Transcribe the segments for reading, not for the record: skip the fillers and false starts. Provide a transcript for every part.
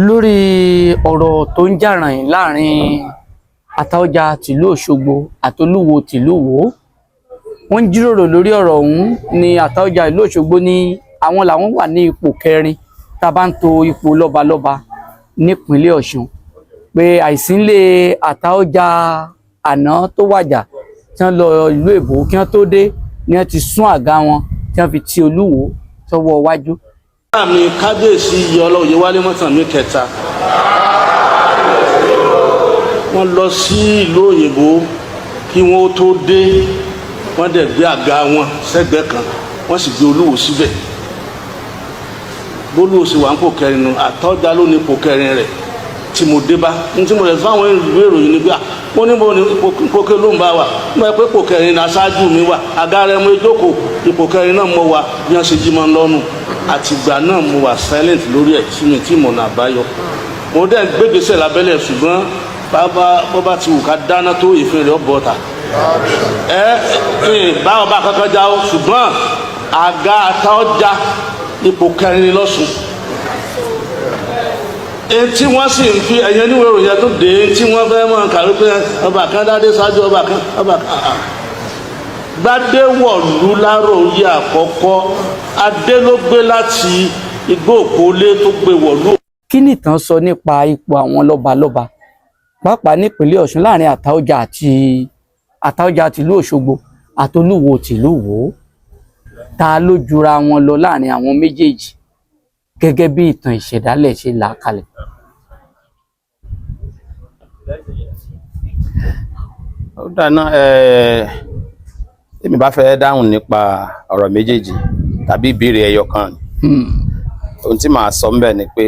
Lórí ọ̀rọ̀ tó ń jà ràìnrìn láàrin Àtaọ́jà tìlú Òṣogbo àti Olúwo tìlú Ìwó, wọ́n ń jíròrò lórí ọ̀rọ̀ ọ̀hún ní Àtaọ́jà ìlú Òṣogbo ní àwọn làwọn wà ní ipò kẹrin tá a bá ń to ipò lọ́balọ́ba nípínlẹ̀ Ọ̀ṣun, pé àìsínlé Àtaọ́jà àná tó wàjà tí wọ́n lọ ìlú èbó kí wọ́n tó dé ni wọ́n ti sún àga wọn tí wọ́n fi ti Olúwo sọ́wọ́ iwájú. Mi kábíyèsí Iyọlá Oyèwálé Mọ́tànmí kẹta, wọ́n lọ sí ìlú òyìnbó kí wọ́n tó dé, wọ́n dẹ̀ gbé àga wọn sẹ́gbẹ̀ẹ́ kan, wọ́n sì gbé Olúwo síbẹ̀. Bólúwo sì wà ń pò kẹrin nu, Àtọ́jà ló ní ipò kẹrin rẹ̀ tí mo dé bá ní tí mo lè fáwọn ìwé ìròyìn ni pé wọ́n ní mo ní ipò kẹrin ló ń bá wa. Mo yẹ pé ipò kẹrin ní aṣáájú mi wà, àga rẹ̀ mo jókòó, ipò kẹrin náà mo wà. Bí wọ́n ṣe jí mọ́ lọ́nu, àtìgbà náà mo wà silent lórí ẹ̀ tí mi tí mọ̀nà àbáyọ. Mo dẹ́ gbégbèsè lábẹ́lẹ̀, ṣùgbọ́n bàbá bọ́bá ti wù ká dáná tó ìfẹ́ rẹ̀ ọ̀bọ̀ ta ẹ ẹ bá ọba kankan já o, ṣùgbọ́n àga Àtaọ́jà ipò kẹrin ni lọ́sùn etí wọ́n sì ń fi ẹ̀yẹ níwèé ìròyìn tó dé tí wọ́n fẹ́ mọ̀ kàwé pé ọba kan dádé ṣáájú ọba kan ọba kan. Gbadéwọ̀lú láròyé àkọ́kọ́, adé ló gbé láti igbó òpólé tó gbé wọ̀lú. Kí nìtàn sọ nípa ipò àwọn lọ́balọ́ba, pàápàá nípínlẹ̀ Ọ̀ṣun, láàrin Àtaọ́jà àti Àtaọ́jà tìlú Òṣogbo àti Olúwo tìlú Ìwó? Ta ló jura wọn lọ láàrin àwọn méjèèjì gẹ́gẹ́ bí ìtàn ìṣẹ̀dálẹ̀ ṣe là á kalẹ̀? Ó dáná. Tèmi bá fẹ́ dáhùn nípa ọ̀rọ̀ méjèèjì tàbí ìbéèrè ẹyọ kan, ohun tí màá sọ ńbẹ̀ ni pé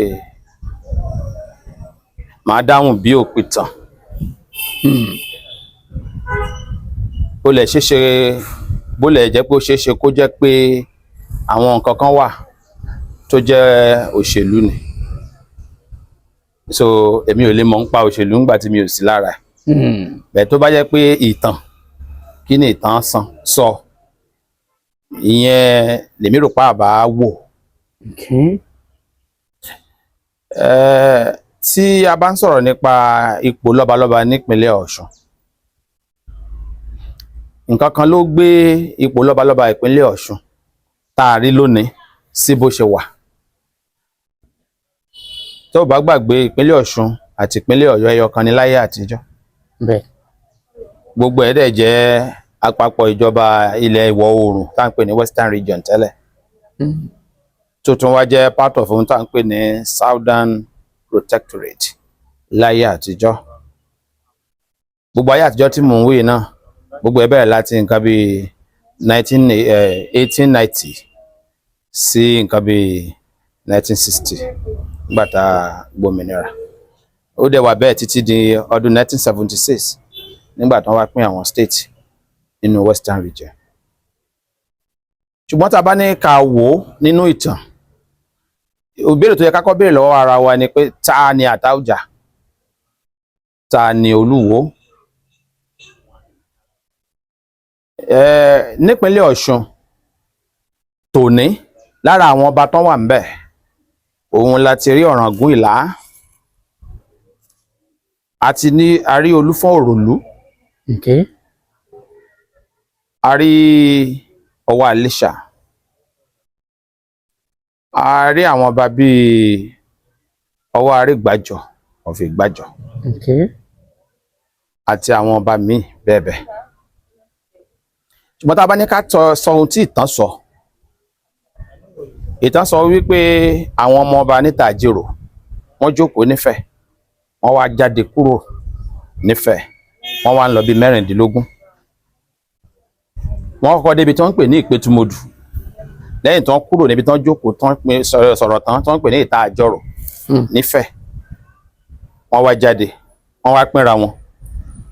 màá dáhùn bí òpìtàn. Ó lè ṣeéṣe, bó lè jẹ́ pé ó ṣeéṣe kó jẹ́ pé àwọn nǹkan kan wà tó jẹ́ òṣèlú ni, so èmi ò lè mọ̀ nípa òṣèlú ńgbà tí mi ò sí lára ẹ̀. Bẹ́ẹ̀ tó bá jẹ́ pé ìtàn, kí ni ìtàn san sọ, ìyẹn lèmi rò pa àbá wò. Tí a bá ń sọ̀rọ̀ nípa ipò lọ́balọ́ba nípínlẹ̀ Ọ̀ṣun, nǹkan kan ló gbé ipò lọ́balọ́ba ìpínlẹ̀ Ọ̀ṣun tá a rí lónìí sí bó ṣe wà. Tó o bá gbàgbé, ìpínlẹ̀ Ọ̀ṣun àti ìpínlẹ̀ Ọ̀yọ́ ẹyọ kan ní láyé àtijọ́. Gbogbo ẹ̀ dẹ̀ jẹ́ àpapọ̀ ìjọba ilẹ̀ ìwọ̀ oòrùn tá à ń pè ní Western Region tẹ́lẹ̀, tó tún wá jẹ́ part of ohun tá à ń pè ní Southern Protectorate láyé àtijọ́. Gbogbo ayé àtijọ́ tí mò ń wí náà, gbogbo ẹ̀ bẹ̀rẹ̀ láti nǹkan bíi 1890 sí nǹkan bíi 1960 nígbà tá a gbòmìnira. Ó dẹ̀ wà bẹ́ẹ̀ títí di ọdún 1976 nígbà tí wọ́n wá pín àwọn state nínú Western Region. Ṣùgbọ́n tá a bá ní ká wò ó nínú ìtàn, ìbéèrè tó yẹ ká kọ́ béèrè lọ́wọ́ ara wa ni pé, ta ni Àtaọ́jà, ta ni Olúwo? Nípínlẹ̀ Ọ̀ṣun tòní, lára àwọn ọba tán wà ńbẹ̀, òun la ti rí Ọ̀ràngún Ìlá, àti ní a rí Olúfọ́n Òròlú, a rí Ọwá Iléṣà, a rí àwọn ọba bíi Ọwá Arégbàjọ of Ìgbàjọ àti àwọn ọba míì bẹ́ẹ̀ bẹ́ẹ̀. Ṣùgbọ́n tá a bá ní ká sọ ohun tí ìtàn sọ, ìtàn sọ wípé àwọn ọmọ ọba níta àjèrò, wọ́n jókòó nífẹ̀ẹ́, wọ́n wá jáde kúrò nífẹ̀ẹ́, wọ́n wá ń lọ bíi 16. Wọ́n kọ́kọ́ débi tí wọ́n ń pè ní Ìpẹ̀tùmọdù. Lẹ́yìn tí wọ́n kúrò níbi tí wọ́n jókòó tán sọ̀rọ̀ tán tí wọ́n ń pè ní Ìta Àjọrò nífẹ̀ẹ́, wọ́n wá jáde, wọ́n wá pínra wọn,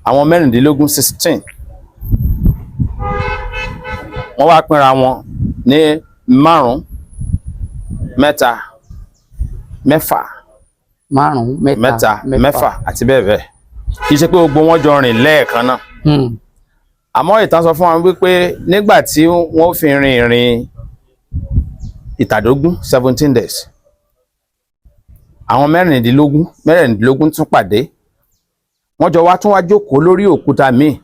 àwọn 16, 16, wọ́n wá pínra wọn ní márùn, mẹ́ta, mẹ́fà, márùn, mẹ́ta, mẹ́ta, mẹ́fà àti bẹ́ẹ̀ bẹ́ẹ̀. Kì í ṣe pé gbogbo wọn jọ rìn lẹ́ẹ̀kan náà. Àmọ́ ìtàn sọ fún wa wípé nígbà tí wọ́n fi rin ìrìn ìtàdógún, 17 days, Àwọn 16 16 tún pàdé, wọ́n jọ wá tún wá jókòó lórí òkúta míì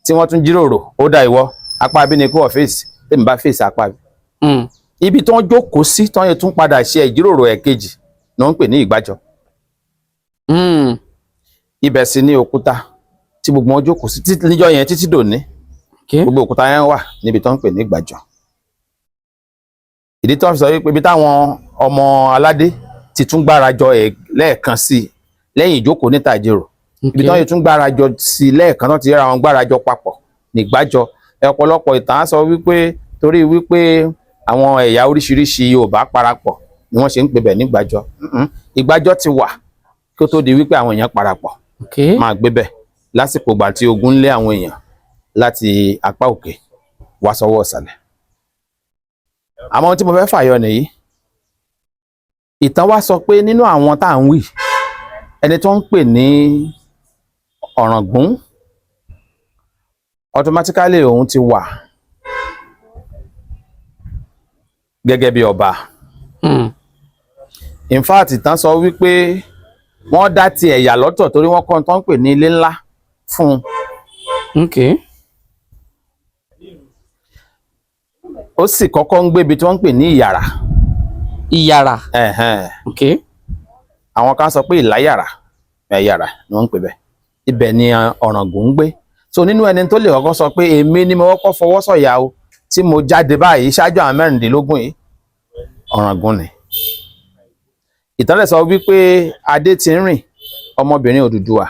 tí wọ́n tún jíròrò. Ó dá, ìwọ apá bí ni kó fèsì, tèmi bá fèsì apá bí. Ibi tí wọ́n jókòó sí tí wọ́n yẹn tún padà ṣe ìjíròrò ẹ̀kejì ní wọ́n ń pè ní Ìgbàjọ. Ibẹ̀ sì ní òkúta tí gbogbo wọn jókòó sí títí níjọ́ yẹn títí dòní. Gbogbo òkúta yẹn wà níbi tó ń pè ní Ìgbàjọ. Ìdí tí wọ́n fi sọ wípé ibi táwọn ọmọ aládé ti tún gbárajọ ẹ̀ lẹ́ẹ̀kan sí i lẹ́yìn ìjókòó níta ìjérò, ibi tí wọ́n ti tún gbárajọ sí i lẹ́ẹ̀kan náà, ti ríra wọn gbárajọ papọ̀ nígbàjọ. Ọ̀pọ̀lọpọ̀ ìtàn á sọ wípé torí wípé àwọn ẹ̀yà oríṣiríṣi Yorùbá parapọ̀ ni wọ́n ṣe ń pè bẹ̀ nígbàjọ. Ìgbàjọ ti wà kí ó tó di wípé àwọn èèyàn parapọ̀ máa gbé bẹ̀ lásìkò ìgbà tí ogun ń lé àwọn èèyàn láti apá òkè wá sọ́wọ́ ìsàlẹ̀. Àmọ́ ohun tí mo fẹ́ fàyọ nìyí: ìtàn wa sọ pé nínú àwọn tá à ń wí, ẹni tó ń pè ní Ọ̀ràngún, automatically òun ti wà gẹ́gẹ́ bí ọba. In fact, ìtàn sọ wípé wọ́n dá ti ẹ̀yà lọ́tọ̀ torí wọ́n kọ́ ohun tó ń pè ní ilé ńlá fún un. Ó sì kọ́kọ́ ń gbébi tí wọ́n ń pè ní Ìyàrá. Ìyàrá. Ẹ̀hẹ́n. Àwọn kan sọ pé Ìláyàrá, Ẹ̀yàrá ni wọ́n ń pè bẹ́ẹ̀. Ibẹ̀ ni Ọ̀ràngún ń gbé. So nínú ẹni tó lè kọ́kọ́ sọ pé èmi ni mo kọ́kọ́ fọwọ́ sọ̀yà o tí mo jáde báyìí ṣáájú àwọn 16 yìí, Ọ̀ràngún ni. Ìtàn rẹ̀ sọ wípé Adé ti ń rìn, ọmọbìnrin Odùduwà,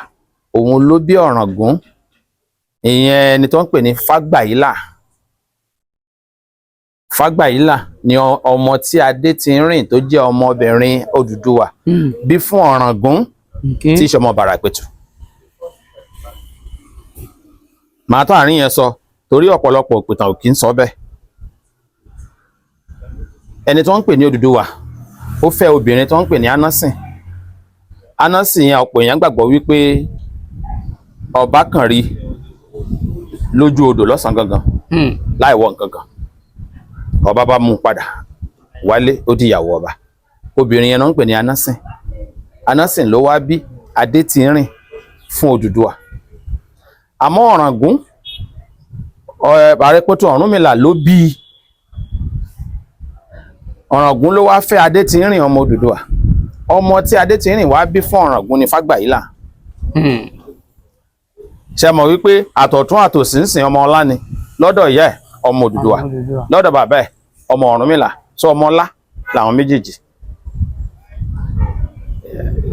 òun ló bí Ọ̀ràngún, ìyẹn ẹni tó ń pè ní Fágbàyílà. Fágbàyílà ni ọmọ tí Adé ti ń rìn tó jẹ́ ọmọbìnrin Odùduwà bí fún Ọ̀ràngún, tí í ṣe ọmọ Bàràpẹ̀tù. Màá tó àárín yẹn sọ torí ọ̀pọ̀lọpọ̀ òpìtàn ò kí ń sọ bẹ́ẹ̀. Ẹni tó ń pè ní Odùduwà, ó fẹ́ obìnrin tó ń pè ní Anásìn. Anásìn yẹn, ọ̀pọ̀ èèyàn gbàgbọ́ wípé ọba kan rí lójú odò lọ́sàn-án gangan láì wọ nǹkan kan, ọba bá mú un padà wálé, ó di ìyàwó ọba. Obìnrin yẹn náà ń pè ní Anásìn. Anásìn ló wá bí Adétìrìn fún Odùduwà. Àmọ́ Ọ̀ràngún, Àrẹ̀pẹ̀tù Ọ̀rúnmìlà ló bí i. Ọ̀ràngún ló wá fẹ́ Adétìrìn ọmọ Odùduwà. Ọmọ tí Adétìrìn wá bí fún Ọ̀ràngún ní Fágbàyílà. Ṣe mọ̀ wípé àtọ̀tún àtòsí ń sìn ọmọ ọlá ni lọ́dọ̀ ìyá ẹ̀, ọmọ Odùduwà, Odùduwà. lọ́dọ̀ bàbá ẹ̀, ọmọ Ọ̀rúnmìlà. Sọ ọmọ ọlá làwọn méjèèjì.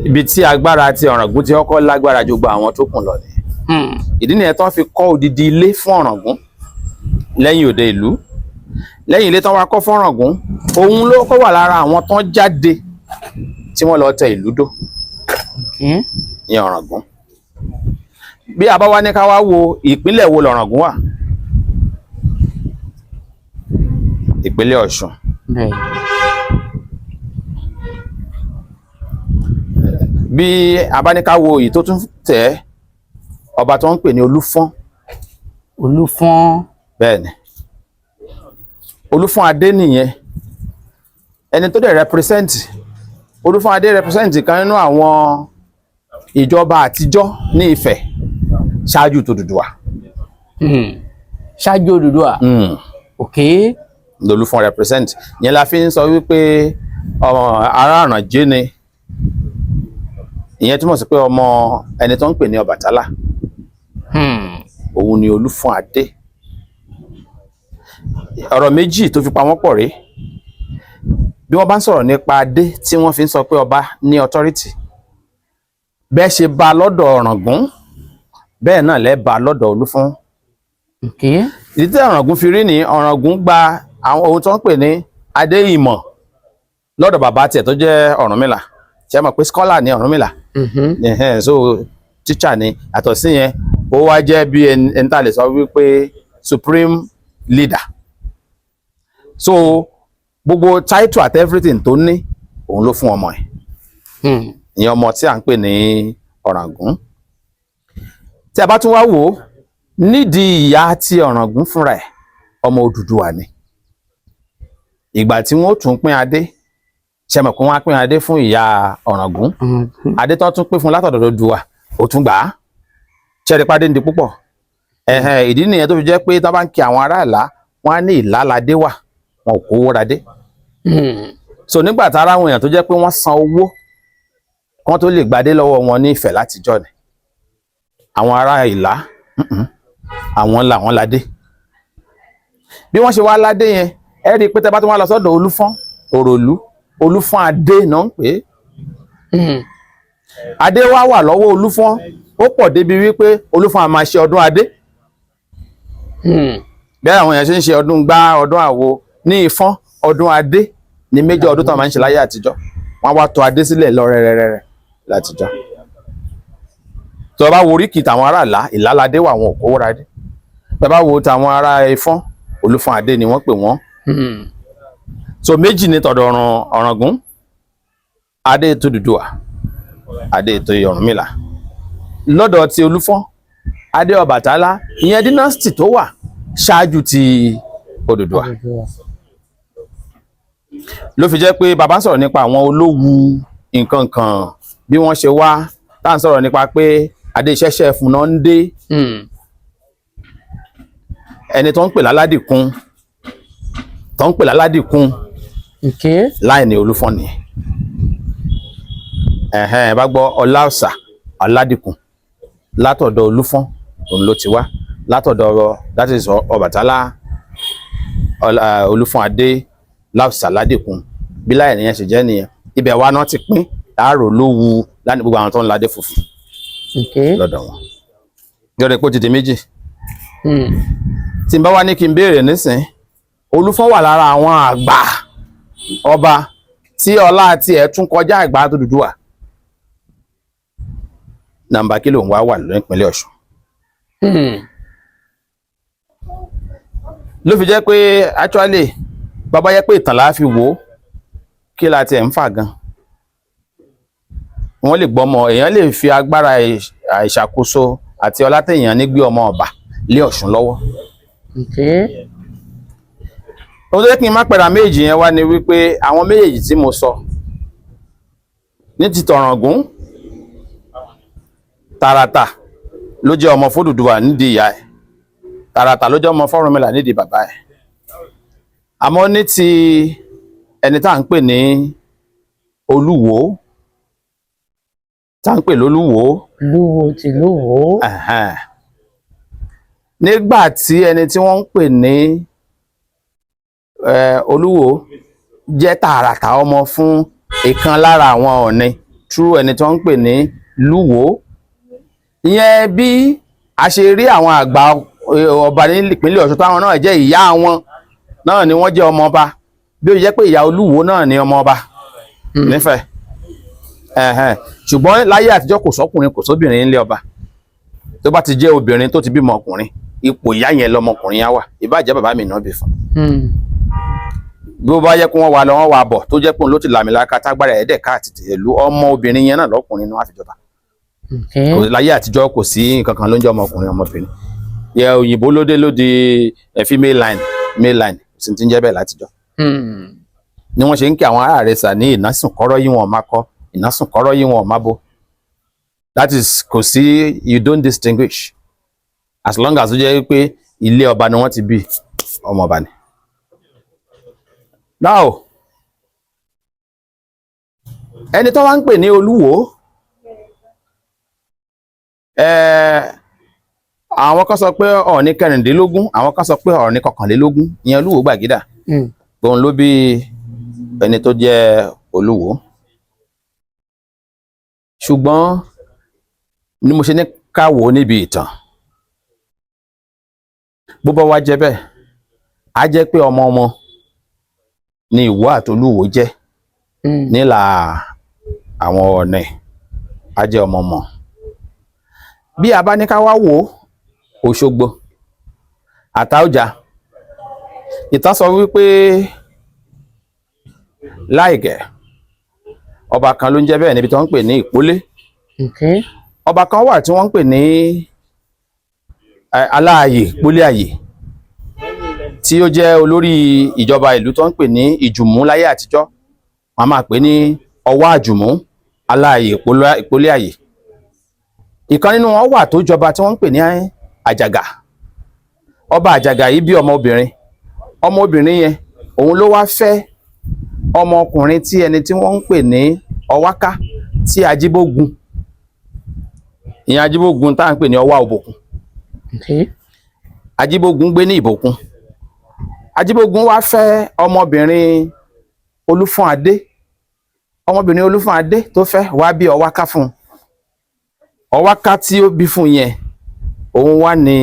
Ibi tí agbára ti Ọ̀ràngún ti kọ́kọ́ lágbára ju gbogbo àwọn tó kù lọ ni. Ìdí nìyẹn tó fi kọ́ odidi ilé fún Ọ̀ràngún lẹ́yìn òde ìlú. Lẹ́yìn ilé tán wá kọ́ fún Ọ̀ràngún, òun ló kọ́ wà lára àwọn tán jáde tí wọ́n lọ tẹ ìlú dó ní Ọ̀ràngún. Bí a bá wá ní ká wá wo ìpínlẹ̀ wo lọ̀ràngún wà, ìpínlẹ̀ Ọ̀ṣun. Bí a bá ní ká wo èyí tó tún tẹ̀, ọba tó ń pè ní Olúfọ́n. Olúfọ́n. Bẹ́ẹ̀ ni, Olúfọ́n Adé nìyẹn. Ẹni tó dẹ̀ represent Olúfọ́n Adé, represent kan nínú àwọn ìjọba àtijọ́ ní Ifẹ̀ ṣáájú tòdùdùwà. Ṣáájú Odùduwà. Lolúfọ́n represent yẹn la fi ń sọ wípé ọmọ ará Àrànjé ni. Ìyẹn túmọ̀ sí pé ọmọ ẹni tó ń pè ní Ọbàtálá, òun ni Olúfọ́n Adé. Ọ̀rọ̀ méjì tó fi pa wọ́n pọ̀ rèé. Bí wọ́n bá ń sọ̀rọ̀ nípa adé tí wọ́n fi ń sọ pé ọba ní authority, bẹ́ẹ̀ ṣe bá a lọ́dọ̀ Ọ̀ràngún, bẹ́ẹ̀ náà lẹ́ bá a lọ́dọ̀ Olúfọ́n. Ìdí tí Ọ̀ràngún fi rí ní, Ọ̀ràngún gba àwọn ohun tó ń pè ní adé ìmọ̀ lọ́dọ̀ bàbá tiẹ̀ tó jẹ́ Ọ̀rúnmìlà. Ṣé ẹ mọ̀ pé scholar ní Ọ̀rúnmìlà? Ẹ̀hẹ́n, so teacher ni. Àtọ̀ sí yẹn, ó wá jẹ́ bí ẹni tá a lè sọ wípé supreme leader. So gbogbo title at everything tó ní, òun ló fún ọmọ ẹ̀, ìyẹn ọmọ tí à ń pè ní Ọ̀ràngún. Tí a bá tún wá wò ó nídìí ìyá tí Ọ̀ràngún fúnra ẹ̀, ọmọ Odùduwà ni. Ìgbà tí wọ́n ó tún pín adé, Ṣe mọ̀ pé wọ́n á pín adé fún ìyá Ọ̀ràngún? Adé tó tún pín fún látọ̀dọ̀ Odùduwà, ó tún gbà á. Ṣẹ́rí pàdé ń di púpọ̀. Ẹ̀hẹ̀n, ìdí nìyẹn tó fi jẹ́ pé tó bá ń kí àwọn ará Ìlá, wọ́n á ní Ìlá ladé wà, wọn ò kówó radé. So nígbà tá ara àwọn èèyàn tó jẹ́ pé wọ́n san owó kán tó lè gbadé lọ́wọ́ wọn ní Ifẹ̀ látijọ́ ni, àwọn ará Ìlá, àwọn làwọn ládé. Bí wọ́n ṣe wá ládé yẹn, ẹ rí i pé tẹ́ bá tún wá lọ sọ́dọ̀ Olúfọ́n Òròlú, Olúfọ́n adé náà ń pè é. Adé wá wà lọ́wọ́ Olúfọ́n, ó pọ̀ débi wípé Olúfọ́n a máa ṣe ọdún adé. Bí àwọn èèyàn ṣe ń ṣe ọdún gbá, ọdún àwo ní Ifọ̀n, ọdún adé ní méjì ọdún tó máa ń ṣe láyé àtijọ́. Wọ́n á wá tò adé sílẹ̀ lọ rẹ́rẹ́rẹ́rẹ́ látijọ́. Tó o bá wo oríkì tàwọn ará Ìlá, Ìláládé wà, wọn ò kówó ra dé. Tó o bá wo tàwọn ará Ifọ̀n, Olúfọ́n adé ni wọ́n pè wọ́n. So méjì ní tọ̀dọ̀ Ọ̀ràngún: adé tó Odùduwà, adé tó Ọ̀rúnmìlà. Lọ́dọ̀ ti Olúfọ́n, adé Ọbàtálá, ìyẹn dynasty tó wà ṣáájú ti Odùduwà, ló fi jẹ́ pé bàbá ń sọ̀rọ̀ nípa àwọn Olówu nǹkan kan, bí wọ́n ṣe wá, tá à ń sọ̀rọ̀ nípa pé adé ìṣẹ́ṣẹ́ fún náà ń dé. Ẹni tó ń pè láládìkún, tó ń pè láládìkún, láì ní Olúfọ́n ni. Ẹ̀hẹ́n, bá gbọ́ Ọláọ̀sà Aládìkún, látọ̀dọ̀ Olúfọ́n òun ló ti wá, látọ̀dọ̀, that is, Ọbàtálá. Olúfọ́n adé Láòsà Ládìkún, bí láì nìyẹn ṣe jẹ́ nìyẹn. Ibẹ̀ wa náà ti pín láàrò lówù láti gbogbo àwọn tó ń ladé funfun lọ́dọ̀ wọn. Jọ́dọ̀ pé ó ti di méjì. Tí n bá wá ní kí n béèrè nísìn, Olúfọ́n wà lára àwọn àgbà ọba tí ọlá tiẹ̀ tún kọjá àgbà Odùduwà. Nàmbà kí ló ń wá wà nípínlẹ̀ Ọ̀ṣun? Ló fi jẹ́ pé actually, bàbá yẹ pé ìtàn la fi wò ó, kí la tiẹ̀ ń fà gan. Wọ́n lè gbọ́mọ, èèyàn lè fi agbára àìṣàkóso àti ọlá téèyàn ní gbé ọmọ ọba lé Ọ̀ṣun lọ́wọ́. Ohun tó jẹ́ kí n má pẹ̀rà méjì yẹn wá ni wípé àwọn méjèèjì tí mo sọ ní ti Tọ̀ràngún, tààràtà ló jẹ́ ọmọ f'Odùduwà nídìí ìyá ẹ̀, tààràtà ló jẹ́ ọmọ f'Ọ̀rúnmìlà nídìí bàbá ẹ̀. Àmọ́ ní ti ẹni tá à ń pè ní Olúwo, tá à ń pè lólúwo, Olúwo tìlú Ìwó. Ẹ̀hẹ́n. Nígbà tí ẹni tí wọ́n ń pè ní Olúwo jẹ́ tààràtà ọmọ fún ìkan lára àwọn Ọ̀ọ̀ni through ẹni tí wọ́n ń pè ní Lúwo, ìyẹn bí a ṣe rí àwọn àgbà ọba ní ìpínlẹ̀ Ọ̀ṣun táwọn náà jẹ́ ìyá wọn náà ni wọ́n jẹ́ ọmọ ọba, bí ó jẹ́ pé ìyá Olúwo náà ni ọmọ ọba nífẹ̀ẹ́. Ẹ̀hẹ́n. Ṣùgbọ́n láyé àtijọ́, kò sọ́kùnrin, kò sóbìnrin nílé ọba. Tó bá ti jẹ́ obìnrin tó ti bímọ ọkùnrin, ipò ìyá yẹn lọmọkùnrin á wà, ìbá jẹ́ bàbá mi náà bí fún. Bí ó bá yẹ kó wọ́n wà lọ, wọ́n wà bọ̀, tó jẹ́ pé òun ló ti làmìlaka, tágbára ẹ̀ dẹ̀ káàtì ìlú, ọmọ obìnrin yẹn náà lọ́kùnrin náà á fi jọba. Láyé àtijọ́, kò sí nǹkan kan ló ń jẹ́ ọmọkùnrin, ọmọbìnrin. Yẹ òyìnbó lóde lóde female line, male line, kò sí ti ń jẹ́ bẹ́ẹ̀ látijọ́. Ni wọ́n ṣe ń kí àwọn ará rẹ̀ sà ní ìnásùnkọ́rọ́ yìí, wọn máa kọ́ ìnásùnkọ́rọ́ yìí, wọn máa bo. That is, kò sí, you don't distinguish, as long as ó jẹ́ pé ilé ọba ni wọ́n ti bí, ọmọ ọba ni. Now, ẹni tó wá ń pè ní Olúwo, àwọn kan sọ pé Ọọ̀ni 16, àwọn kan sọ pé Ọọ̀ni 21, ìyẹn Olúwo Gbàgídà. Òun ló bí ẹni tó jẹ́ Olúwo. Ṣùgbọ́n ni mo ṣe ní ká wò ó níbi ìtàn, bó bá wá jẹ́ bẹ́ẹ̀, á jẹ́ pé ọmọ ọmọ ni Ìwó àtOlúwo jẹ́. Nílà àwọn Ọ̀ọ̀nì, á jẹ́ ọmọ ọmọ. Bí a bá ní ká wá wò ó, Òṣogbo Àtaọ́jà, ìtàn sọ wípé láìgẹ̀ ọba kan ló ń jẹ́ bẹ́ẹ̀ níbi tí wọ́n ń pè ní Ìpólé. Ọba kan wà tí wọ́n ń pè ní Aláàyè Ìpólé Àyè, tí ó jẹ́ olórí ìjọba ìlú tó ń pè ní Ìjùmú láyé àtijọ́. Wọ́n máa pè ní Ọwá Àjùmú Aláàyè Ìpólé Àyè. Ìkan nínú wọn wà tó jọba tí wọ́n ń pè ní Àjàgà. Ọba Àjàgà yìí bí ọmọbìnrin. Ọmọbìnrin yẹn, òun ló wá fẹ́ ọmọkùnrin tí ẹni tí wọ́n ń pè ní Ọwáká tí Ajíbógun, ìyẹn Ajíbógun tá à ń pè ní Ọwá Òbòkun. Ajíbógun gbé ní Ìbòkun. Ajíbógun wá fẹ́ ọmọbìnrin Olúfọ́n Adé. Ọmọbìnrin Olúfọ́n Adé tó fẹ́ wá bí Ọwáká fún un. Ọwáká tí ó bí fún yẹn, òun wá ní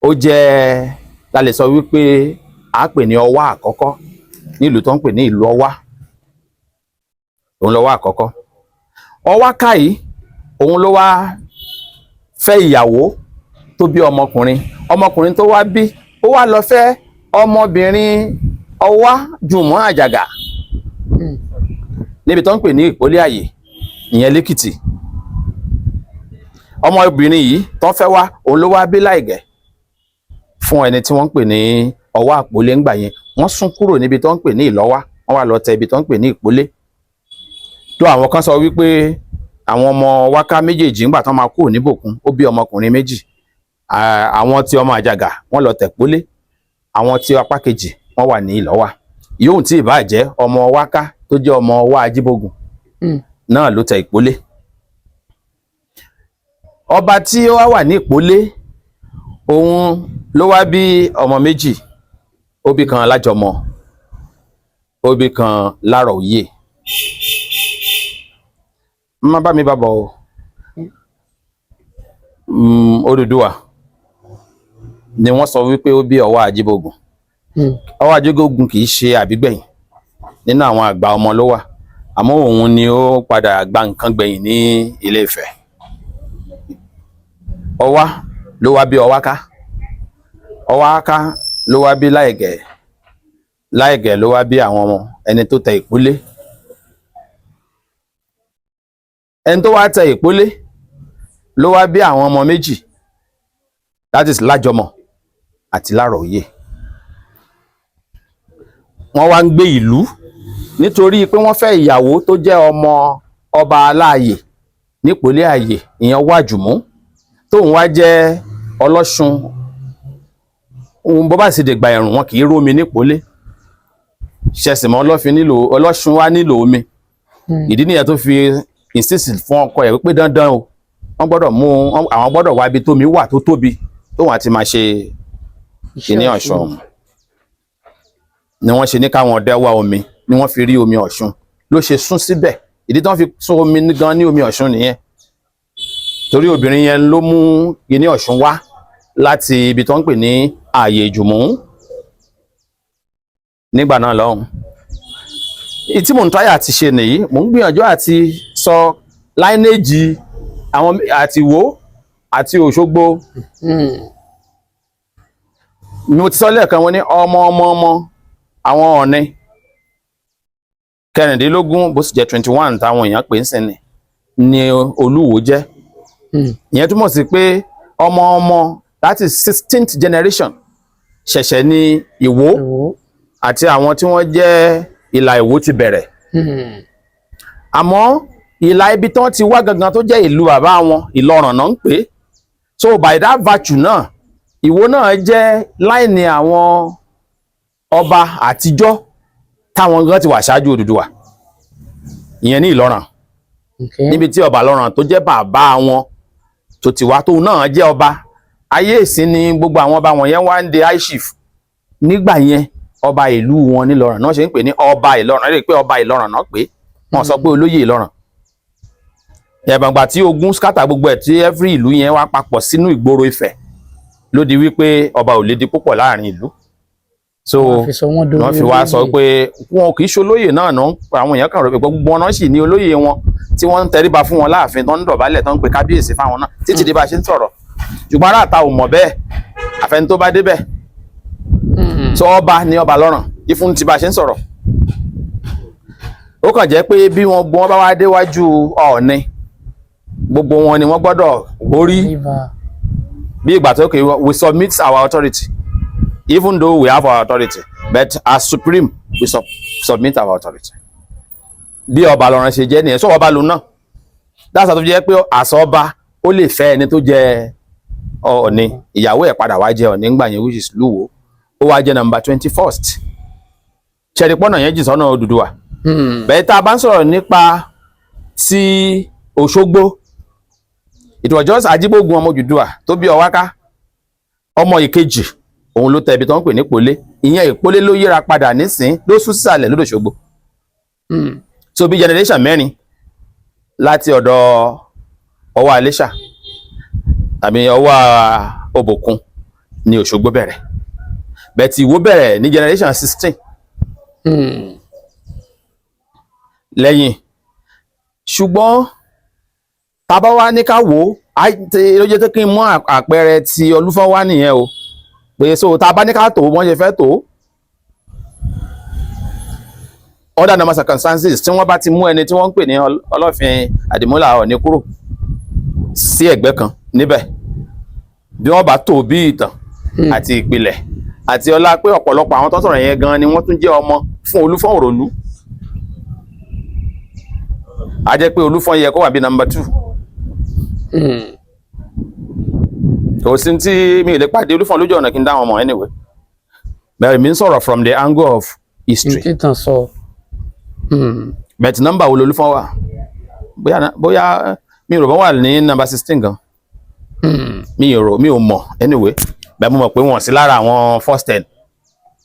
ó jẹ́ la lè sọ wípé a pè ní Ọwá àkọ́kọ́ nílùú tó ń pè ní ìlú Ọwá. Òun lọ́wọ́ àkọ́kọ́. Ọwáká yìí, òun ló wá fẹ́ ìyàwó tó bí ọmọkùnrin. Ọmọkùnrin tó wá bí, ó wá lọ fẹ́ ọmọbìnrin Ọwá Jùmọ̀ Àjàgà níbi tó ń pè ní Ìpólé Àyè, ìyẹn lẹ́kìtì. Ọmọbìnrin yìí tó ń fẹ́ wá, òun ló wá bí Láìgẹ̀ fún ẹni tí wọ́n ń pè ní Ọwá Àpólé. Ńgbà yẹn, wọ́n sún kúrò níbi tó ń pè ní Ìlọ́wá, wọ́n wá lọ tẹ ibi tó ń pè ní Ìpólé. Tó àwọn kan sọ wípé àwọn ọmọ Wáká méjèèjì, ńgbà tán máa kúrò níbòkun, ó bí ọmọkùnrin méjì. Àwọn tí ọmọ Àjàgà, wọ́n lọ tẹ̀ Pólé, àwọn tí apá kejì, wọ́n wà ní Ìlọ́wà. Yóò tí ì bá jẹ́ ọmọ Wáká tó jẹ́ ọmọ Ọwá Ajíbógun náà ló tẹ Ìpólé. Ọba tí ó wá wà ní Ìpólé, òun ló wá bí ọmọ méjì. Ó bí kan Lájọmọ, ó bí kan Lárọ̀ọ́yè. Má bá mi bá bọ̀ o. Odùduwà ni wọ́n sọ wípé ó bí Ọwá Ajíbógun. Ọwá Ajíbógun kì í ṣe àbígbẹ̀yìn nínú àwọn àgbà ọmọ ló wà, àmọ́ òun ni ó padà gba nǹkan gbẹ̀yìn ní Ilé Ifẹ̀. Ọwá ló wá bí Ọwáká. Ọwáká ló wá bí Láìgẹ̀. Láìgẹ̀ ló wá bí àwọn ọmọ ẹni tó tẹ Ìpólé. Ẹni tó wá tẹ Ìpólé ló wá bí àwọn ọmọ méjì, that is Lájọmọ̀ àti Lárọ̀ọ́yè. Wọ́n wá ń gbé ìlú nítorí pé wọ́n fẹ́ ìyàwó tó jẹ́ ọmọ ọba Aláàyè nípòlé Àyè, ìyẹn Wájùmú, tóun wá jẹ́ ọlọ́ṣun. Òun bó bá sì dìgbà ẹ̀rùn, wọn kì í rómi nípòlé ṣẹ̀sìmọ́. Ọlọ́fin nílò, ọlọ́ṣun wá nílò omi. Ìdí nìyẹn tó fi insist fún ọkọ ẹ̀ wípé dandan o, wọ́n gbọ́dọ̀ mú àwọn, gbọ́dọ̀ wá ibi tómi wà tó tóbi tóun àti máa ṣe kíní Ọ̀ṣun. Ni wọ́n ṣe ní káwọn ọdẹ wá omi, ni wọ́n fi rí omi Ọ̀ṣun, ló ṣe sún síbẹ̀. Ìdí tí wọ́n fi sún omi gan ní omi Ọ̀ṣun nìyẹn, torí obìnrin yẹn ló mú kíní Ọ̀ṣun wá láti ibi tó ń pè ní ààyè Ìjùmú nígbà náà lọ́hùn. Ìtí mò ń táyà àti ṣe nìyí, mò ń gbìyànjú àti sọ lineage àwọn àti Ìwó àti Òṣogbo. Mo ti sọ lẹ́ẹ̀kan, wọn ní ọmọ ọmọ ọmọ àwọn Ọ̀ọ̀ni 16, bó sì jẹ́ 21 táwọn èèyàn pè ń sìn ní Olúwo jẹ́. Ìyẹn túmọ̀ sí pé ọmọ ọmọ, that is 16th generation, ṣẹ̀ṣẹ̀ ní Ìwó àti àwọn tí wọ́n jẹ́ ìlà Ìwó ti bẹ̀rẹ̀. Àmọ́ ìlà ibi tí wọ́n ti wá gangan, tó jẹ́ ìlú bàbá wọn, Ìlọràn náà ń pè é. So by that virtue náà, Ìwó náà jẹ́ line àwọn ọba àtijọ́ táwọn gan ti wà ṣáájú Odùduwà, ìyẹn ní Ìlọràn, níbi tí ọba Ìlọràn tó jẹ́ bàbá wọn tó ti wá, tóun náà jẹ́ ọba. Ayé ìsín ni gbogbo àwọn ọba wọ̀nyẹn wá ń de high chief. Nígbà yẹn, ọba ìlú wọn nílọràn náà ṣe ń pè ní ọba Ìlọràn. Ẹ rí i pé ọba Ìlọràn náà pé wọn sọ pé olóyè Ìlọràn. Ẹ̀bàǹgbà tí ogun scatter gbogbo ẹ̀, tí every ìlú yẹn wá papọ̀ sínú ìgboro Ifẹ̀, ló di wípé ọba ò lè di púpọ̀ láàrin ìlú. So wọ́n fi sọ wọ́n dolóyè. Wọ́n fi wá sọ pé wọn kì í ṣe olóyè náà náà. Àwọn èèyàn kan rò pé gbogbo wọn náà sì ní olóyè wọn tí wọ́n ń tẹríba fún wọn láàfin, tó ń dọ̀bálẹ̀, tó ń pe kábíyèsí fáwọn náà títí di bá a ṣe ń sọ̀rọ̀. Ṣùgbọ́n ará àta ò mọ̀ bẹ́ẹ̀, àfẹni tó bá débẹ̀. Sọ ọba ní ọba lọ́ràn ìfún ti bá a ṣe ń sọ̀rọ̀. Ó kàn jẹ́ pé bí wọ́n gbọ́n bá wá déwájú Ọọ̀ni, gbogbo wọn ni wọ́n gbọ́dọ̀ borí bí ìgbà tó kè. We submit our authority, even though we have our authority, but as supreme We submit our authority. Bí ọba lọ́run ṣe jẹ́ nìyẹn. Sọ ọba lòun náà dáṣà tó fi jẹ́ pé àṣọ ọba ó lè fẹ́ ẹni tó jẹ Ọọ̀ni, ìyàwó ẹ̀ padà wá jẹ Ọọ̀ni ńgbà yẹn, which is Lúwo. Ó wá jẹ́ number 21st. Ṣẹ̀rípọ̀nà yẹn jì sọ́nà Odùduwà. Bẹ́ẹ̀ tá a bá ń sọ̀rọ̀ nípa ti Òṣogbo, it was just Ajíbógun ọmọ Odùduwà tó bí Ọwáká, ọmọ ìkejì, òun ló tẹ ibi tó ń pè ní Ìpolé. Ìyẹn Ìpolé ló yíra padà nísìn, ló sún sísàlẹ̀ lódò Òṣogbo. So bí generation mẹ́rin láti ọ̀dọ̀ Ọwá Iléṣà tàbí Ọwá Òbòkun ni Òṣogbo bẹ̀rẹ̀. Bẹ́ẹ̀ tí Ìwó bẹ̀rẹ̀ ní generation 16 lẹ́yìn. Ṣùgbọ́n tá bá wá ní ká wò ó, ló jẹ́ tó kí n mú àpẹẹrẹ ti Olúfọ́n wá nìyẹn o, pé so tá a bá ní ká tó wọ́n ṣe fẹ́ tó, other normal circumstances, tí wọ́n bá ti mú ẹni tí wọ́n ń pè ní Ọlọ́fin Àdìmúlà Ọ̀ọ̀ni kúrò sí ẹ̀gbẹ́ kan níbẹ̀, bí wọ́n bá tó bí ìtàn àti ìpìlẹ̀ àti ọlá pé ọ̀pọ̀lọpọ̀ àwọn tó sọ̀rọ̀ yẹn gan ni wọ́n tún jẹ́ ọmọ fún Olúfọ́n Òròlú, a jẹ́ pé Olúfọ́n yẹ kó wà bí number 2. Kò sí tí mi ò lè pàdé Olúfọ́n lójú ọ̀nà kí n dá wọn mọ̀. Anyway, bẹ́ẹ̀ mi ń sọ̀rọ̀ from the angle of history. Títàn sọ. But number wo lolúfọ́n wà? Bóyá mi ò rò bọ́ wà ní number 16 gan. Mi ò rò, mi ò mọ̀. Anyway, bẹ́ẹ̀ mo mọ̀ pé wọ́n sí lára àwọn first 10.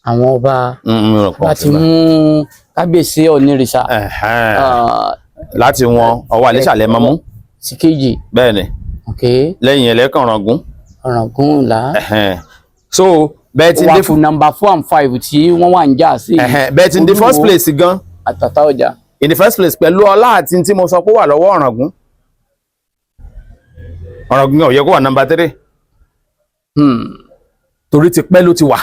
Àwọn ọba Mi ò rò pé wọ́n láti sí lára. Mú kábíyèsí Ọ̀nìrìṣà. Ẹ̀hẹ́n. Láti wọn Ọwá Iléṣà lẹ máa mú. Sí kejì. Bẹ́ẹ̀ ni. Ok. Lẹ́yìn ẹlẹ́kàn Ọ̀ràngún. Ọ̀ràngún là. Ẹ̀hẹ́n. So bẹ́ẹ̀ ti wà dé fún number 4 and 5 tí wọ́n wà ń jà sí. Ẹ̀hẹ́n, bẹ́ẹ̀ ti in the first Olúwo place gan, àtàtà ọjà. In the first place, pẹ̀lú ọlá àti tí mo sọ pé ó wà lọ́wọ́ Ọ̀ràngún, Ọ̀ràngún ò yẹ kó wà number 3, torí ti pẹ́ ló ti wà.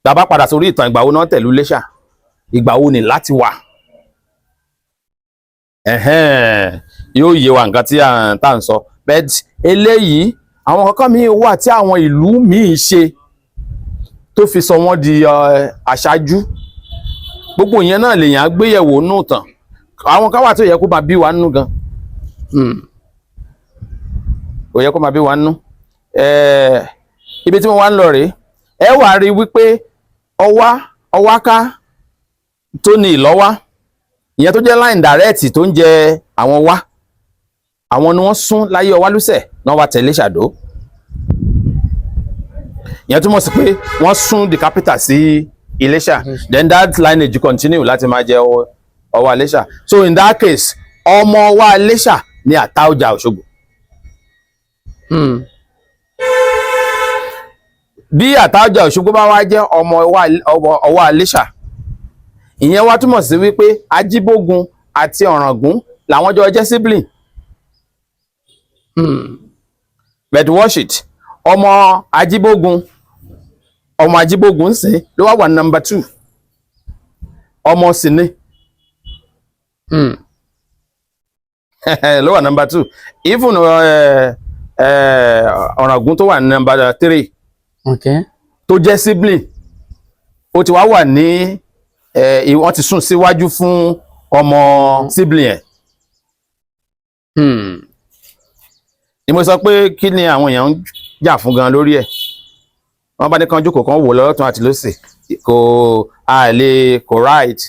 Bàbá padà sórí ìtàn, ìgbà wo náà tẹ̀lú Iléṣà, ìgbà wo ni láti wà. Ẹ̀hẹ́n, yóò yé wa nǹkan tí à ń tá à ń sọ. But eléyìí, àwọn kankan míì wà tí àwọn ìlú míì ṣe tó fi sọ wọ́n di aṣáájú. Gbogbo ìyẹn náà lèèyàn á gbéyẹ̀wò nù tàn. Àwọn kan wà tó yẹ kó máa bí wa nínú gan, kò yẹ kó máa bí wa nínú. Ibi tí mo wá ń lọ rèé. Ẹ wà rí wípé Ọwá Ọwáká tó ní Ìlọ́wá, ìyẹn tó jẹ́ line direct tó ń jẹ àwọn wá, àwọn ni wọ́n sún láyé Ọwálúsẹ̀ náà wá tẹ̀lé Ṣàdó. Ìyẹn túmọ̀ sí pé wọ́n sún the capital sí Iléṣà. Then that lineage continue láti máa jẹ Ọwá Iléṣà. So in that case, ọmọ Ọwá Iléṣà ní Àtaọ́jà Òṣogbo. Bí Àtaọ́jà Òṣogbo bá wá jẹ́ ọmọ Ọwá Iléṣà, ìyẹn wá túmọ̀ sí wípé Ajíbógun àti Ọ̀ràngún làwọn jọ jẹ́ sibling. But watch it, ọmọ Ajíbógun, ọmọ Ajíbógun ń sìn ló wá wà number 2, ọmọ sì ni ló wà number 2. Even Ọ̀ràngún tó wà ní number 3 tó jẹ́ sibling, ó ti wá wà ní wọ́n ti sún síwájú fún ọmọ sibling ẹ̀. Ni mo sọ pé kí ni àwọn èèyàn ń jà fún gan lórí ẹ̀? Wọ́n bá ní kán jókòó, kán wò lọ́tún àti lósì, kò àlè kò right.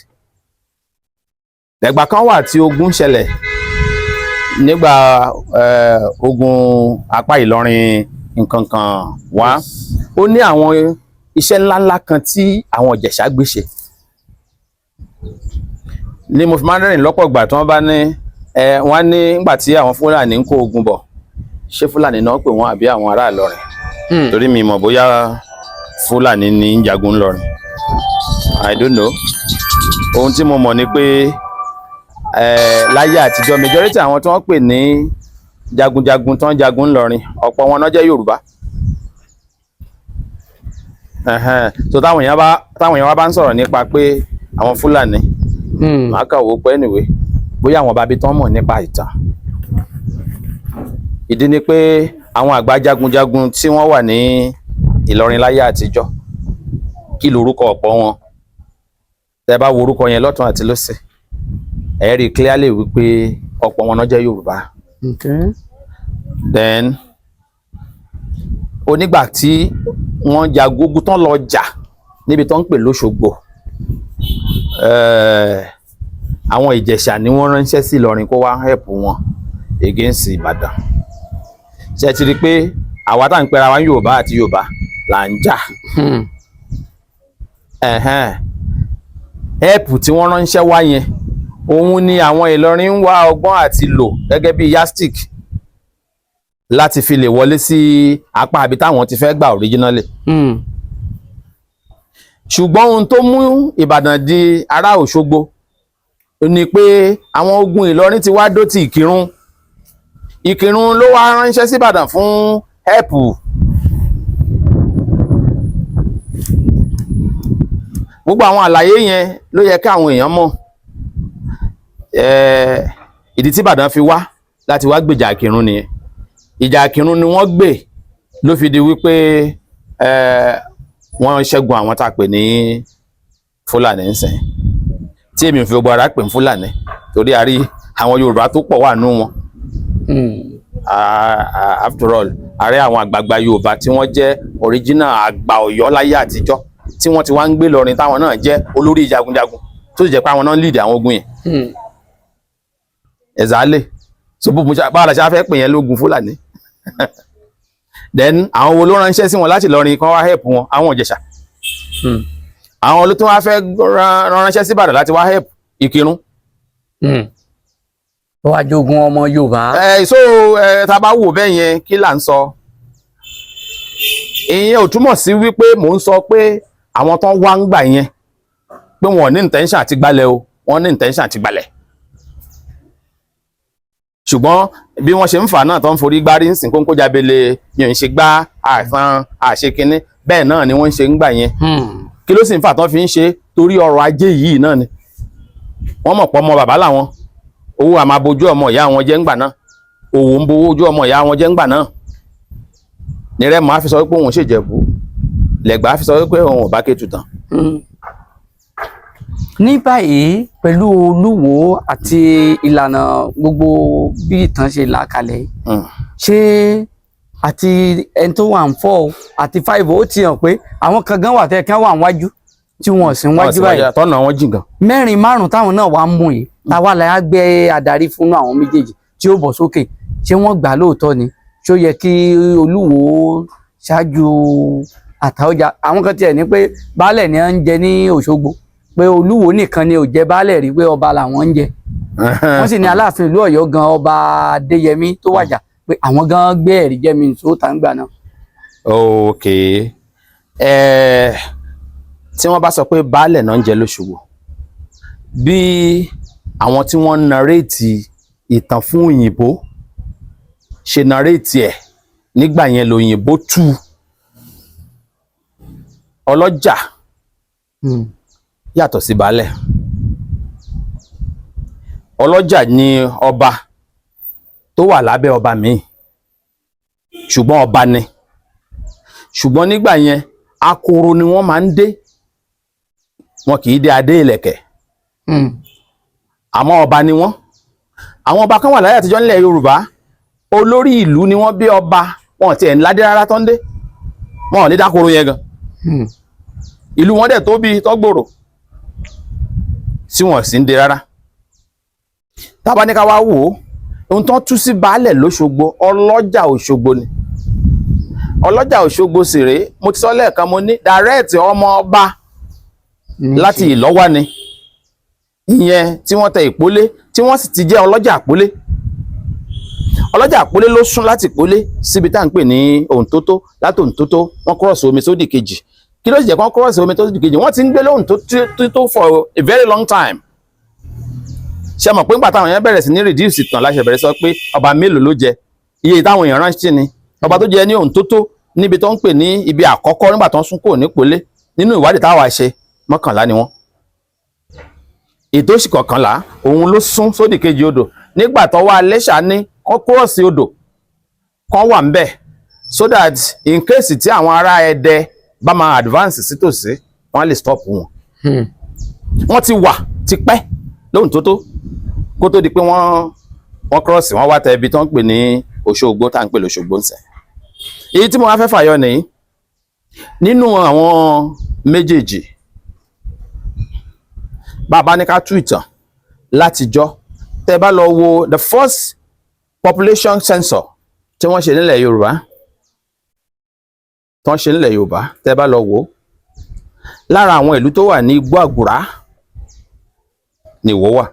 Ẹgbà kan wà tí ogun ṣẹlẹ̀ nígbà ogun apá Ìlọrin nǹkan kan wá. Ó ní àwọn iṣẹ́ ńláńlá kan tí àwọn Ìjẹ̀ṣà gbé ṣe ni mo fi máa ń rẹ́rìn lọ́pọ̀ ìgbà tí wọ́n bá ní ẹ wọ́n ní nígbà tí àwọn Fúlàní ń kó ogun bọ̀. Ṣé Fúlàní náà pè wọ́n àbí àwọn ará Ìlọrin? Torí mi mọ̀ bóyá Fúlàní ní ń jagun ńlọrin, I don't know. Ohun tí mo mọ̀ ni pé láyé àtijọ́, majority àwọn tí wọ́n pè ní jagunjagun tó ń jagun ńlọrin, ọ̀pọ̀ wọn náà jẹ́ Yorùbá. Ẹ̀hẹ́n. So táwọn èèyàn wá bá ń sọ̀rọ̀ nípa pé àwọn Fúlàní, màá kàn wò ó pé anyway, bóyá àwọn bàbí tán mọ̀ nípa ìtàn. Ìdí ni pé àwọn àgbà jagunjagun tí wọ́n wà ní Ìlọrin láyé àtijọ́ Kí lorúkọ ọ̀pọ̀ wọn? Tẹ́ bá wo orúkọ yẹn lọ́tún àti lósì, ẹ rí clearly wípé ọ̀pọ̀ wọn náà jẹ́ Yorùbá. Then onígbà tí wọ́n jagun, ogun tán lọ jà níbi tó ń pè lóṣogbo, àwọn Ìjẹ̀ṣà ni wọ́n ránṣẹ́ sí Ìlọrin kó wá help wọn against Ìbàdàn. Ṣe ti rí i pé àwa tá à ń pera wa ní Yorùbá àti Yorùbá là ń jà? Ẹ̀hẹ́n. Help tí wọ́n ránṣẹ́ wá yẹn, òun ni àwọn Ìlọrin ń wá ọgbọ́n àti lò gẹ́gẹ́ bí yardstick láti fi lè wọlé sí apá àbí táwọn ti fẹ́ gbà originally. Ṣùgbọ́n ohun tó mú Ìbàdàn di ará Òṣogbo ni pé àwọn ogun Ìlọrin ti wá dó ti Ìkìrun. Ìkìrun ló wá ránṣẹ́ sí Ìbàdàn fún help. Gbogbo àwọn àlàyé yẹn ló yẹ kí àwọn èèyàn mọ̀. Ìdí tí Ìbàdàn fi wá láti wá gbèjà Ìkìrun nìyẹn. Ìjà Ìkìrun ni wọ́n gbè ló fi di wípé wọ́n ṣẹ́gun àwọn tá a pè ní Fúlàní ń sìn, tí èmi ò fi gbogbo ara pè ní Fúlàní, torí a rí àwọn Yorùbá tó pọ̀ wà nù wọn. After all, a rí àwọn àgbààgbà Yorùbá tí wọ́n jẹ́ original àgbà Ọ̀yọ́ láyé àtijọ́, tí wọ́n ti wá ń gbé lọrin, táwọn náà jẹ́ olórí jagunjagun, tó sì jẹ́ pé àwọn náà ń lead àwọn ogun yẹn. Ẹ̀zálẹ̀ so bó mo ṣe báwa la ṣe á fẹ́ pè yẹn lógun Fúlàní? Then àwọn wo ló ránṣẹ́ sí wọn láti Ìlọrin kan wá help wọn? Àwọn Ìjẹ̀ṣà. Àwọn ló tún wá fẹ́ ránṣẹ́ sí Ìbàdàn láti wá help? Ìkìrun. Ó wá jogun ọmọ Yorùbá. Ẹ so ẹ tá a bá wò bẹ́ẹ̀ yẹn, kí là ń sọ? Ìyẹn ò túmọ̀ sí wípé mò ń sọ pé àwọn tó wá ń gbà yẹn pé wọn ò ní intention àti gbalẹ̀ o. Wọ́n ní intention àti gbalẹ̀, ṣùgbọ́n bí wọ́n ṣe ń fà náà tó ń forí gbárí ń sìn kónkó jábele mi ò ń ṣe gbá àìsàn àṣekínní, bẹ́ẹ̀ náà ni wọ́n ń ṣe ń gbà yẹn. Kí ló sì ń fà tán fi ń ṣe? Torí ọrọ̀ ajé yìí náà ni. Wọ́n mọ̀ pọ̀ ọmọ bàbá làwọn, owó àmà bojú ọmọ ìyá wọn jẹ́ ńgbà náà, òwò ń bowó ojú ọmọ ìyá wọn jẹ́ ńgbà náà ní Rẹ́mọ á fi sọ wípé òun ṣèjẹ̀bú, Lẹ̀gbá á fi sọ wípé òun ò bá Kétu tán. Ní báyìí, pẹ̀lú Olúwo àti ìlànà gbogbo bí ìtàn ṣe là kalẹ̀ yìí, ṣé àti ẹni tó wà ń four àti five, ó ti hàn pé àwọn kan gan wà tẹ́ kí wọ́n wà níwájú tí wọ́n sì ń wájú báyìí? Tọ́nà wọn jìn gan. Mẹ́rin, márùn táwọn náà wà ń mú yìí, táwa la gbé adarí fún àwọn méjèèjì tí ó bọ̀ sókè? Ṣé wọ́n gbà lóòótọ́ ni? Ṣó yẹ kí Olúwo ṣáájú Àtaọ́jà? Àwọn kan tiẹ̀ ní pé baálẹ̀ ni wọ́n ń jẹ ní Òṣogbo, pé Olúwo nìkan ni ò jẹ baálẹ̀ rí, pé ọba làwọn ń jẹ. Wọ́n sì ní Aláàfin ìlú Ọ̀yọ́ gan, Ọba Adéyẹmí tó wàjà, pé àwọn gan gbé ẹ̀rí jẹ́mi nìṣó tá ń gbà náà. Ok, tí wọ́n bá sọ pé baálẹ̀ náà ń jẹ lóṣogbo, bí àwọn tí wọ́n ń narrate ìtàn fún òyìnbó ṣe narrate ẹ̀ nígbà yẹn, lòyìnbó tú ọlọ́jà yàtọ̀ sí baálẹ̀. Ọlọ́jà ni ọba tó wà lábẹ́ ọba míì, ṣùgbọ́n ọba ni. Ṣùgbọ́n nígbà yẹn, akoro ni wọ́n máa ń dé, wọn kì í dé adé ìlẹ̀kẹ̀. Àmọ́ ọba ni wọ́n. Àwọn ọba kan wà láyé àtijọ́ nílẹ̀ Yorùbá, olórí ìlú ni wọ́n bí ọba wọn, tiẹ̀ ńlá dé rárá tó ń dé, wọn ò ní dákoro yẹn gan. Ìlú wọn dẹ̀ tóbi tọ́gbòrò tí wọ́n sì ń de rárá. Tábà ní ká wá wò ó, ohun tó ń tú sí baálẹ̀ lóṣogbo, ọlọ́jà Òṣogbo ni. Ọlọ́jà Òṣogbo sì rèé, mo ti sọ lẹ́ẹ̀kan, mo ní direct ọmọ ọba láti Ìlọ́wà ni, ìyẹn tí wọ́n tẹ ìpólé, tí wọ́n sì ti jẹ́ ọlọ́jà àpólé. Ọlọ́jà àpólé ló sún láti ìpólé síbi tá à ń pè ní Òǹtótó. Láti Òǹtótó, wọ́n cross omi sódì kejì. Kí ló sì jẹ́ kí wọ́n cross omi sódì kejì? Wọ́n ti ń gbé lóhùn tó for a very long time. Ṣe mọ̀ pé nígbà táwọn èèyàn bẹ̀rẹ̀ sí ní reduce ìtàn láṣẹ bẹ̀rẹ̀ sọ pé ọba mélòó ló jẹ, iye táwọn èèyàn ránṣẹ́ ni ọba tó jẹ ní Òǹtótó níbi tó ń pè ní ibi àkọ́kọ́ nígbà tó ń sún kúrò nípolé. Nínú ìwádìí táwa ṣe, 11 ni wọ́n. Ètò òsì 11, òun ló sún sódì kejì odò nígbà tó wá Iléṣà ní kán cross odò kán wà ńbẹ̀, so that in case tí àwọn ará Ẹdẹ bá máa advance sítòsí. Wọ́n á lè stop wọn. Wọ́n ti wà tipẹ́ lóhùn tó tó kó tó di pé wọ́n cross, wọ́n wá tẹ ibi tó ń pè ní Òṣogbo, tá à ń pè lóṣogbo ń sẹ̀. Èyí tí mo wá fẹ́ fàyọ nìyí: nínú àwọn méjèèjì, bàbá ní ká tú ìtàn látijọ́, tẹ́ bá lọ wo the first population census tí wọ́n ṣe nílẹ̀ Yorùbá, tí wọ́n ṣe nílẹ̀ Yorùbá, tẹ́ bá lọ wò ó, lára àwọn ìlú tó wà ní Igbó Àgùrá ni Ìwó wà.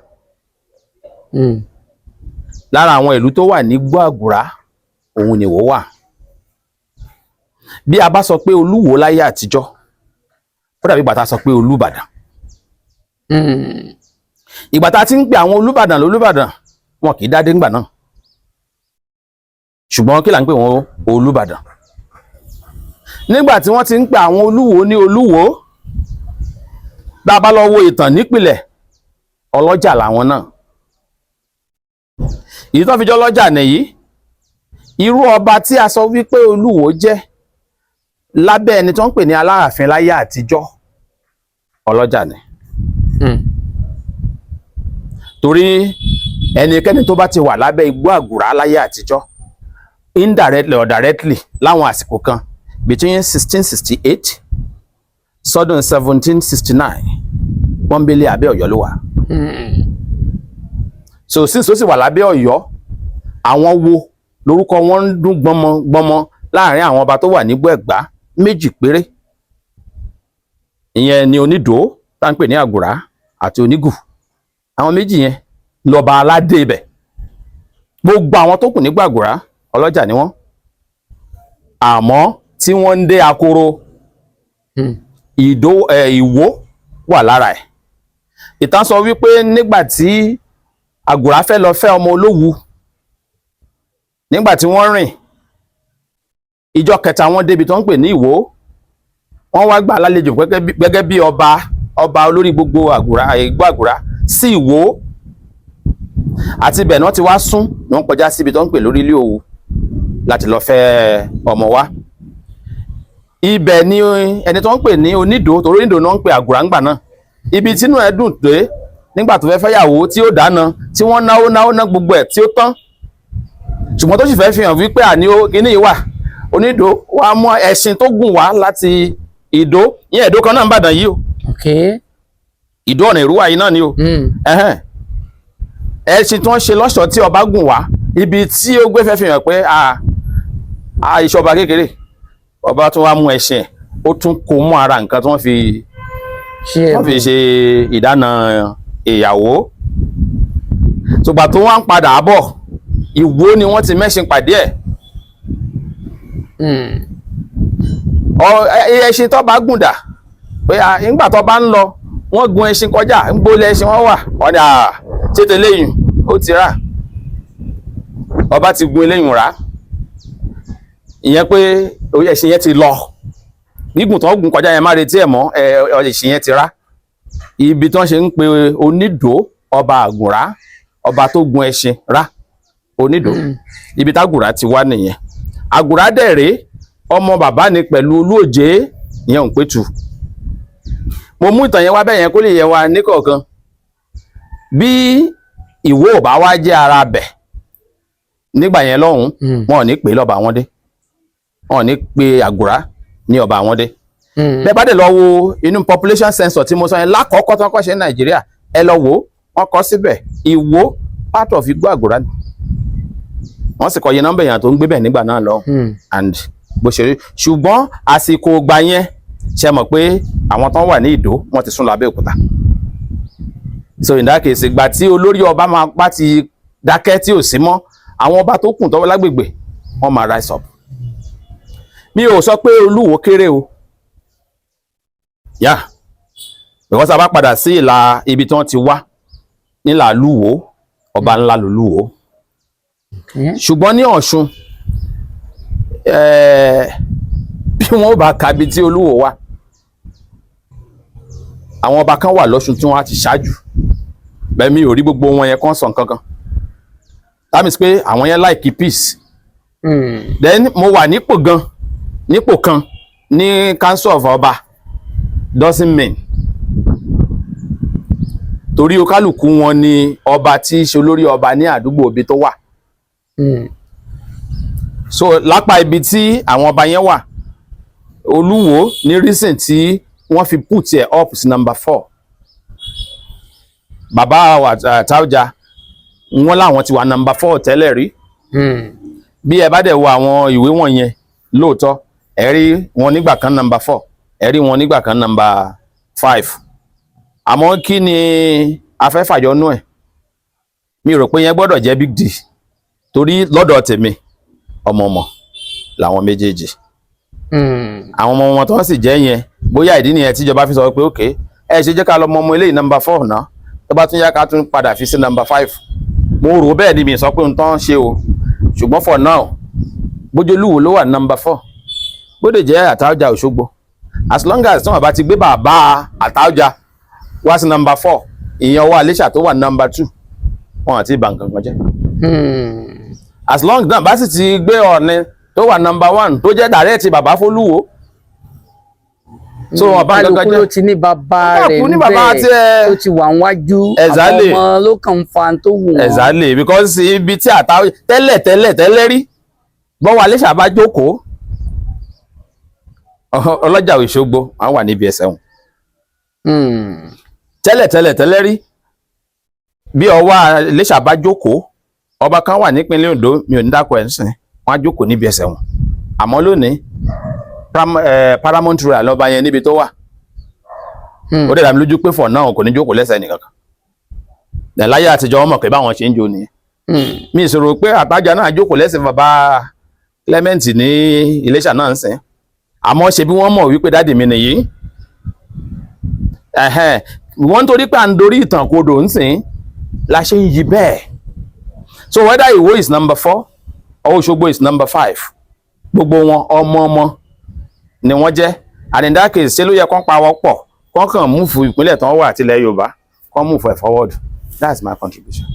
Lára àwọn ìlú tó wà ní Igbó Àgùrá, òun ni Ìwó wà. Bí a bá sọ pé Olúwo láyé àtijọ́, ó dàbí ìgbà tá a sọ pé Olúbàdàn. Ìgbà tá a ti ń pe àwọn Olúbàdàn lólúbàdàn, wọn kì í dádé ńgbà náà, ṣùgbọ́n kí là ń pè wọ́n? Olúbàdàn. Nígbà tí wọ́n ti ń pe àwọn Olúwo ní Olúwo, bá a bá lọ wo ìtàn nípìnlẹ̀, ọlọ́jà làwọn náà. Èyí tó fi jọ lọ́jà nìyí: irú ọba tí a sọ wípé Olúwo jẹ́ lábẹ́ ẹni tó ń pè ní Aláàfin láyé àtijọ́, ọlọ́jà ni. Torí ẹnikẹ́ni tó bá ti wà lábẹ́ Igbó Àgùrá láyé àtijọ́, indirectly or directly, láwọn àsìkò kan between 1668 sọ́dún 1769, pọ́nbélé abẹ́ Ọ̀yọ́ ló wà. So since ó sì wà lábẹ́ Ọ̀yọ́, àwọn wo lórúkọ wọn ń dún gbọmọ gbọmọ láàrin àwọn ọba tó wà nígbó Ẹ̀gbá? Méjì péré. Ìyẹn ni Onídòó tá ń pè ní Àgùrá àti Onígù. Àwọn méjì yẹn lọ́ba aládé ibẹ̀. Gbogbo àwọn tó kù nígbà Àgùrá, ọlọ́jà ni wọ́n, àmọ́ tí wọ́n ń dé akoro. Ìdó ẹ̀ Ìwó wà lára ẹ̀. Ìtàn sọ wípé nígbà tí Àgùrá fẹ́ lọ fẹ́ ọmọ Olówu, nígbà tí wọ́n rìn ìjọ kẹta, wọ́n débi tó ń pè ní Ìwó. Wọ́n wá gbà lálejò gẹ́gẹ́ bí ọba, ọba olórí gbogbo Àgùrá, Igbó Àgùrá sí Ìwó. Àti ibẹ̀ ni wọ́n ti wá sún ni wọ́n kọjá síbi tó ń pè lórí ilé Òwu láti lọ fẹ́ ọmọ wa. Ibẹ̀ ni ẹni tó ń pè ní Onídòó, torí Onídòó náà ń pè Àgùrá ńgbà náà. Ibi tínú ẹ̀ dùn dé nígbà tó fẹ́ fẹ́yàwó, tí ó dáná, tí wọ́n náwó náwó ná gbogbo ẹ̀ tí ó tán, ṣùgbọ́n tó sì fẹ́ fi hàn wípé àní ó kíní yìí wà, Onídòó wá mú ẹṣin tó gùn wá láti Ìdó. Ìyẹn Ìdó kan náà ń bàdàn yìí o. Ìdó ọ̀nà Èrúwà yìí náà ni o. Ẹhẹ́n. Ẹṣin tí wọ́n ṣe lọ́ṣọ̀ọ́ tí ọba gùn wá, ibi tí ó gbé fẹ́ fi hàn pé a ìṣọba kékeré, ọba tún wá mú ẹṣin ẹ̀, ó tún kó mọ́ ara nǹkan tí wọ́n fi ṣe wọ́n fi ṣe ìdáná ìyàwó. Ṣùgbọ́n tó wá ń padà bọ̀, Ìwó ni wọ́n ti mẹ́ṣin pàdé ẹ̀. Ẹṣin tó bá gùn dà pé nígbà tó bá ń lọ, wọ́n gun ẹṣin kọjá, ń gbólé ẹṣin wọn wà. Wọ́n ní ṣé tẹ́lẹ̀yìn ó ti rà, ọba ti gun eléyìn rà. Ìyẹn pé ẹṣin yẹn ti lọ. Gígùn tó gùn kọjá yẹn, má retí ẹ̀ mọ́. Ẹṣin yẹn ti rà. Ibi tí wọ́n ṣe ń pe Onídòó ọba Àgùrá, ọba tó gun ẹṣin rà, Onídòó, ibi tágùrá ti wá nìyẹn. Àgùrá dẹ̀ rèé, ọmọ bàbá ni pẹ̀lú Olúòjé, ìyẹn ò ń pẹ̀tù. Mo mú ìtàn yẹn wá bẹ́ẹ̀ yẹn kó lè yẹ wa níkọ̀ọ̀kan. Bí Ìwó ò bá wá jẹ́ ara bẹ̀ nígbà yẹn lọ́hùn, wọn ò ní pè é lọ́ba àwọn dé, wọn ò ní pe Àgùrá ní ọba àwọn dé. Bẹ́ẹ̀ bá dẹ̀ lọ wo inú population census tí mo sọ yẹn lákọ̀ọ́kọ́ tó kọ́ ṣe ní Nàìjíríà, ẹ lọ wò ó, wọ́n kọ síbẹ̀, Ìwó part of Igbó Àgùrá ni. Wọ́n sì kọ iye nọ́mbà èèyàn tó ń gbé bẹ̀ nígbà náà lọ and bó ṣe rí. Ṣùgbọ́n àsìkò ìgbà yẹn, ṣe mọ̀ pé àwọn tó wà ní Ìdó, wọ́n ti sún lọ Abẹ́òkúta. So in that case, ìgbà tí olórí ọba máa bá ti dákẹ́ tí ò sí mọ́, àwọn ọba tó kù tọ́wọ́ lágbègbè, wọ́n máa rise up. Mi ò sọ pé Olúwo kéré o yá, because a bá padà sí ìlà ibi tí wọ́n ti wá nílà Lúwo, ọba ńlá lolúwo. Ṣùgbọ́n ní Ọ̀ṣun, bí wọ́n bá ka ibi tí Olúwo wà, àwọn ọba kan wà lọ́ṣun tí wọ́n á ti ṣáájú bẹ́ẹ̀. Mi ò rí gbogbo wọn yẹn kàn sọ nǹkan kan. That means pé àwọn yẹn like peace. Then mo wà nípò gan, nípò kan ní council of ọba. Doesn't mean, torí okálùkù wọn ni ọba tí í ṣe olórí ọba ní àdúgbò ibi tó wà. So lápá ibi tí àwọn ọba yẹn wà, Olúwo ní reason tí wọ́n fi put ẹ̀ up sí number 4. Bàbá Àtáọ̀jà, wọ́n láwọn ti wà number 4 tẹ́lẹ̀ rí. Bí ẹ bá dẹ̀ wo àwọn ìwé wọ̀nyẹn lóòótọ́, ẹ rí wọn nígbà kan number 4, ẹ rí wọn nígbà kan number 5. Àmọ́ kí ni a fẹ́ fàyọnú ẹ̀? Mi rò pé yẹn gbọ́dọ̀ jẹ́ big deal, torí lọ́dọ̀ tèmi, ọmọ ọmọ làwọn méjèèjì. Àwọn ọmọ wọn tó sì jẹ́ yẹn, bóyá ìdí nìyẹn tíjọba fi sọ pé, "Ok, ẹ ṣe jẹ́ ká lọ mọ ọmọ eléyìí number 4 náà, tó bá tún yá, ká tún padà fi sí number 5." Mo rò bẹ́ẹ̀ ni, mi sọ pé n tán ṣe o. Ṣùgbọ́n for now, bójú Olúwo ló wà number 4, bóde jẹ́ Àtáọ̀jà Òṣogbo, as long as tí wọ́n bá ti gbé bàbá Àtáọ̀jà wá sí number 4, ìyẹn ọwọ́ Iléṣà tó wà number 2, wọn àti ìbà nǹkan kan jẹ́. As long náà bá sì ti gbé Ọ̀ọ̀ni tó wà number 1, tó jẹ́ direct bàbá f'Olúwo, so wọn bá nǹkan kan Kálukú jẹ́. ló ti ní bàbá rẹ̀ Kálukú ní bàbá níbẹ̀ tiẹ̀. tó ti wà níwájú. Exactly. Àwọn ọmọ ló kàn ń fa tó wù wọ́n. Exactly, because ibi tí àtàwọn tẹ́lẹ̀ tẹ́lẹ̀ tẹ́lẹ̀ rí, bọ́wọ́ Iléṣà bá jókòó, ọlọ́jà Òṣogbo àwọn wà níbi ẹsẹ̀ wọn. Tẹ́lẹ̀ tẹ́lẹ̀ tẹ́lẹ̀ rí, bí ọwọ́ Iléṣà bá jókòó, ọba kan wà nípínlẹ̀ Oǹdó, mi ò ní dákọ̀ ẹ̀ ń sìn, wọ́n á jókòó níbi ẹsẹ̀ wọn. Àmọ́ lónìí, paramount ruler lọ́ba yẹn níbi tó wà. Ó dẹ̀ dá mi lójú pé for now, kò ní jókòó lẹ́sẹ̀ nìkan kan. Ẹ̀ láyé àtijọ́, wọn mọ̀ pé báwọn ṣe ń jó nìyẹn. Mi ìṣòro pé Àtáọ̀jà náà jókòó lẹ́sẹ̀ bàbá Clement ní Iléṣà náà ń sìn, àmọ́ ṣe bí wọ́n mọ̀ wípé daddy mi nìyí. Ẹ̀hẹ́n, wọ́n torí pé à ń dorí ìtàn kodò ń sìn la ṣe ń yí bẹ́ẹ̀. So whether Ìwó is number 4 or Òṣogbo is number 5, gbogbo wọn, ọmọ ọmọ ni wọ́n jẹ́. And in that case, ṣé ló yẹ kán pa wọ́n pọ̀, kán kàn move ìpínlẹ̀ tán wà àtìlẹ̀ Yorùbá, kán move ẹ̀ forward? That's my contribution.